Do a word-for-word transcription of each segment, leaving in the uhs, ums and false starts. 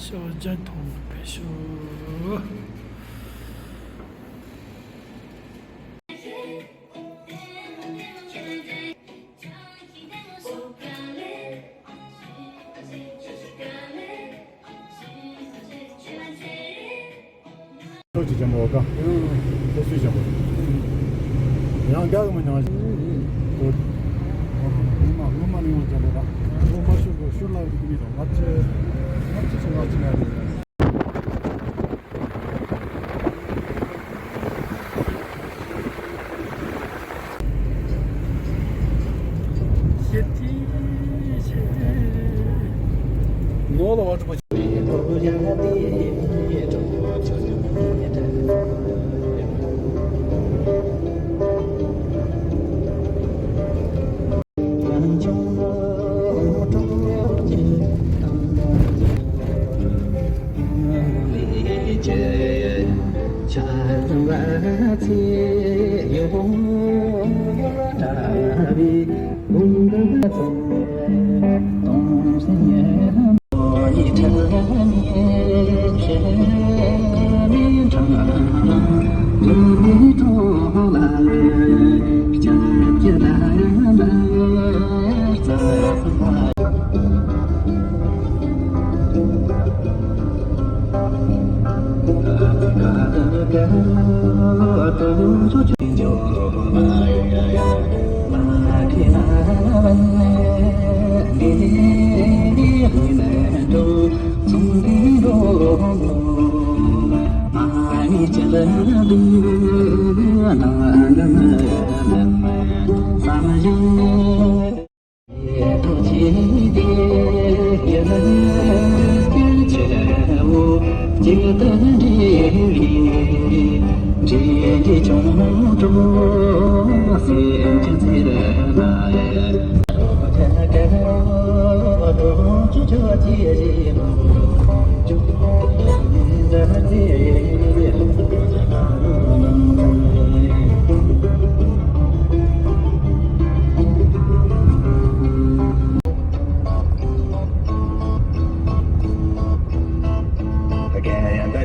ཤོག་བརྒྱ་ཐོང་ཕེབས་ཤོག་ཁྱོད་ཀྱི་ཅམ་འོ་ག་དེ་སུས་ཅམ་འོ། ཡང་རྒྱག་གི་མི་ཉང་ཞིག་ངོ་མ་ངོ་མ་ནི་ཡོང་ཅམ་འོ་ག་ངོ་མ་ཤུར་གོ་ཤུར་ལ་ཡོད་གི་མི་དང་ང་ཚོས་ང་ཚོས་ང་ཚོས་ང་ཚོས། ནོར་ལ་བ་གྲུ་པ།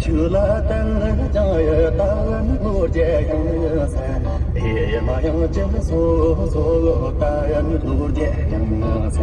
ཆུ་ལ་བཏང་ཀྱང་ཡོད་ད་ལ་ནི་ལོ་རྒྱུས་ཡོད་ས། ཨེ་མ་ཡང་ཅི་སོ་སོ་ད་ཡང་ནི་ལོ་རྒྱུས་ཡང་ས།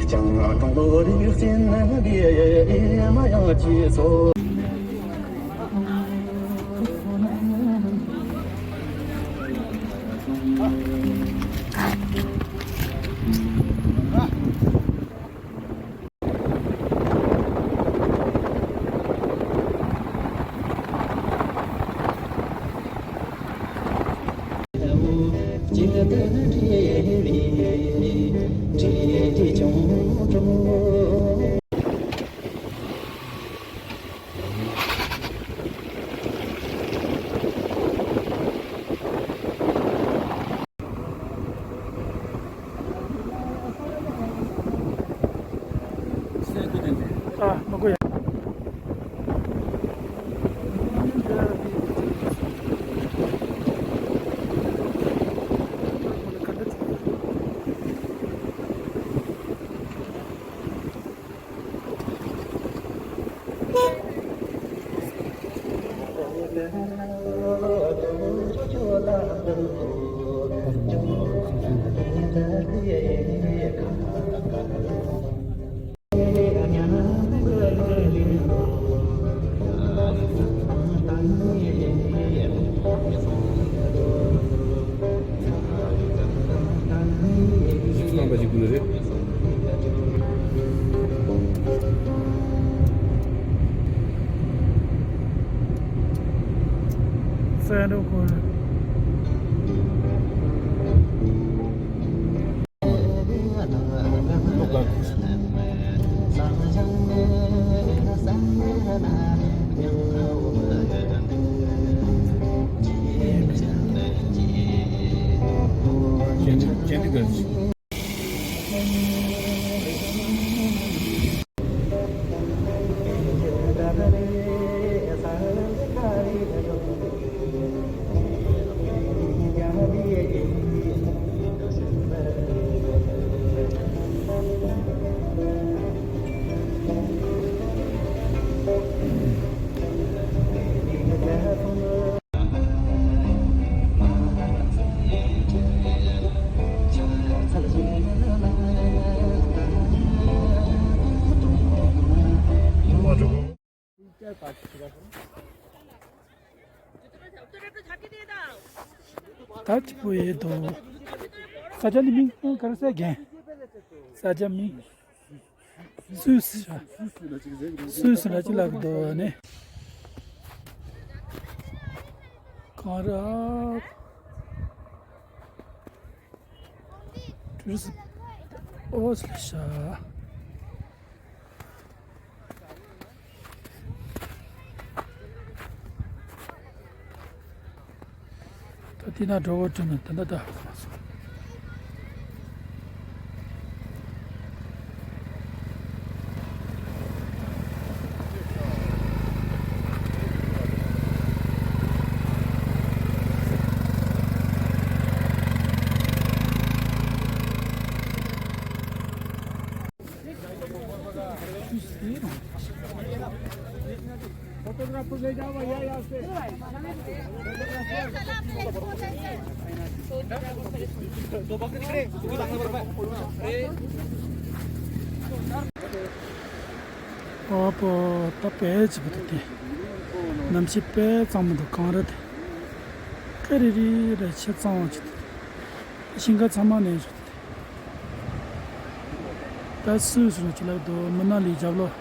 ཅང་གྲོང་ལོ་རིག་སྲིན་ནི་ཨེ་མ་ཡང་ཅི་སོ། ཨ་མ་གོ་ཡ། རྣམ་པ་ཞིག་དགོས་རེད། ས་ཡ་འགྲོ་དགོས་རེད། ད་ཅི་པོ་ཡེ་དོ། ས་ཆ་ནི་མིང་ག་རེ་ཟེར་གན། ས་ཆ་མིང་། སུད་སི་ཤ། སུད་སི་ལ་ཅི་ལབ་དོ་ནི། གང་ར། ཊུ་རི་སི་ཨོ་སི་ལ་ཤ། ད་དེ་ན་གྲོགས་པོ་བྲིས་ན་ད་ལྟ་ད་ཧ་གོ་མ་སོང་། ཨོ་པོ། ད་དཔེ་ཅིག་པོ་འདུག་སྟེ། གནམ་གཤིས་དཔེ་གཙང་མོ་འདུག་གངས་རི་དེ། ཀ་རི་རི་རེད། ཆེ་གཙང་བ་ཅིག་འདུག་ཞིང་ཁ་ཚང་མ་ནས་བཟོ། ད་སུད་སི་ལ་ཅི་ལབ་འདུག་མི་ན་ལི་རྒྱབ་ལོགས།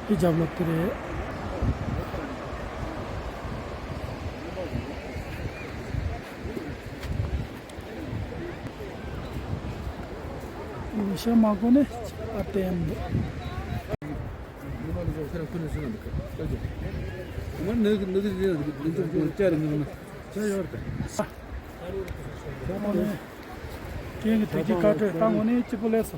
དེ་རྒྱབ་ལོགས་དེ་རེད། ཤ་མ་གོ་ནས་ཨ་ཏེམ་འདུག་ཁྱེད་ཀྱི་དུས་ཀྱི་བཀའ་འཁྲོལ་བཏང་ངོ་ནས་སྐྱིད་པོ་ལས་སོ།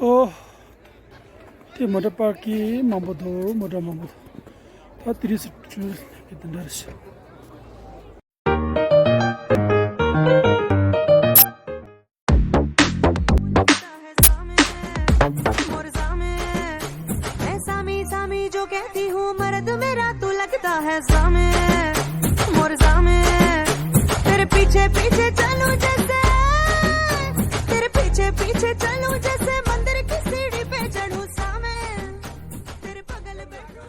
ཨོ། དེ་མོ་ཊ་པར་ཀིང་མང་པོ་འདུག་མོ་ཊ་མང་པོ་འདུག་ད་དེ་རིང་སི་ཊུ་རི་སི་ཊི་དེ་འདྲ་རེད་ཤག मोर जामे, मैं सामी सामी जो कहती हूँ मर्द मेरा तू लगता है जामे। मोर जामे, तेरे पीछे पीछे चलूं जैसे, तेरे पीछे पीछे चलूं जैसे मंदिर की सीढ़ी पे चढ़ूं सामे। तेरे बगल बैठूं।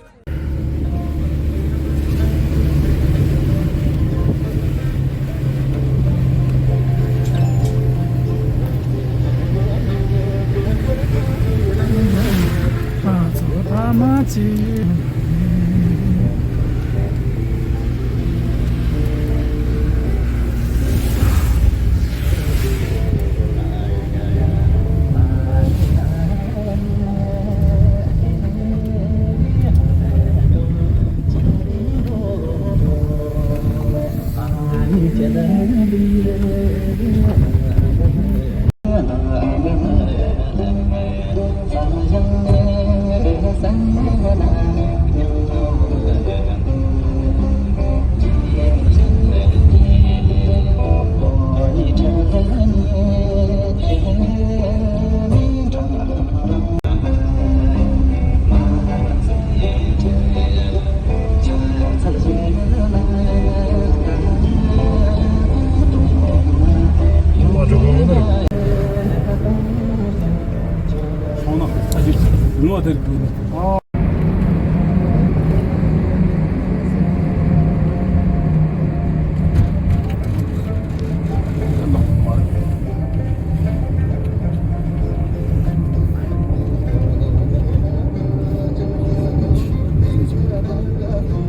ཨ། ཨ།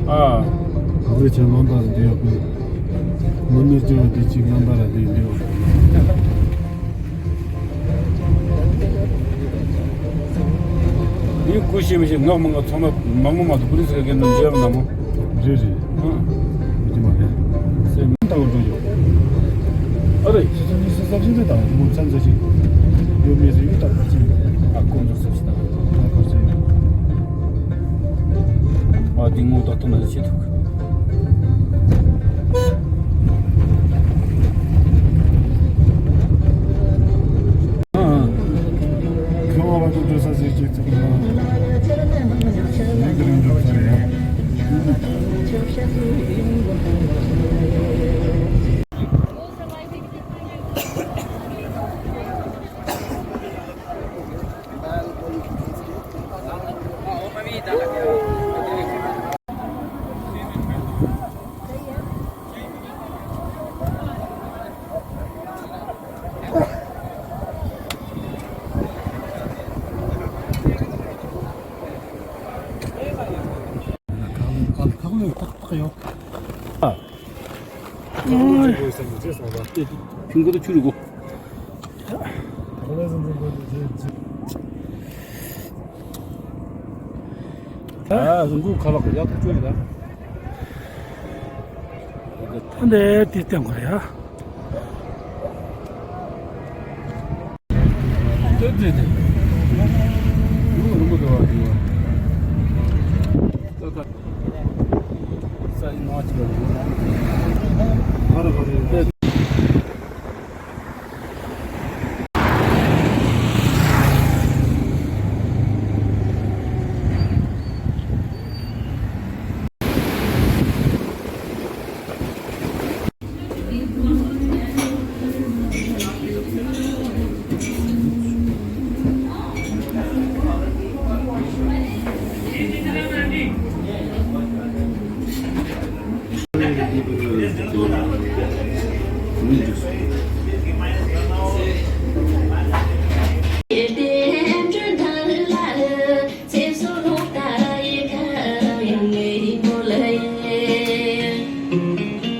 ཨ་ཙི་ཆེ་ལོང་དང་འདི་ཡོད་པས། མི་མེད་ཅེས་པ་དེ་གཅིག་ལོང་དང་ར་དེ་འདི་ཡོད། ཡིན་ཀུ་ཤེས་མི་ཤེས་ངག་མི་ངག་ཚང་མ་མང་མོ་མ་གཏོགས་པོ་ལི་སི་ག་གན་ན་མཇལ་བ་ན་མོ། རེད་རེད། ཨ། ཡིན་གྱི་མ་རེད། སེམས་ལྟ་བུ་འགྲོ་ཡོད། ཨ་རེ། སོ་སོ་མི་སོ་སོ་བཞིན་དུ་དང་མོ་མཚན་ཚ་ཞིག་ཡོད་མེད་ཟེར་ཡོད་ད་ཕར་ཕྱིན། ཨ་ཀོང་ཚོ་སོ་སོ་དང་ཕར་ཕྱིན། ཨ་འདི་ངོ་ཐོག་ཐོག་ན་ཆེ་ཐུག་ཁྱོད་ང་རང་ཚོ་འགྲོ་ས་ཟེར་གྱི་ཚུགས་ན། ཡིན་དེ་རིང་འགྲོ་ས་རེད། ཁག་ལོས་ཏག་ཏག་ཡོད། ཨ། ཁྱུང་གོ་དང་ཆུ་རུ་གོ། ཨ་རུ་གུ་ཁ་ལག་ཡག་ཏུ་བཅོས་ཡོད་ད། ད་འདི་དེ་བསྟན་དགོས་རེད་ཡ།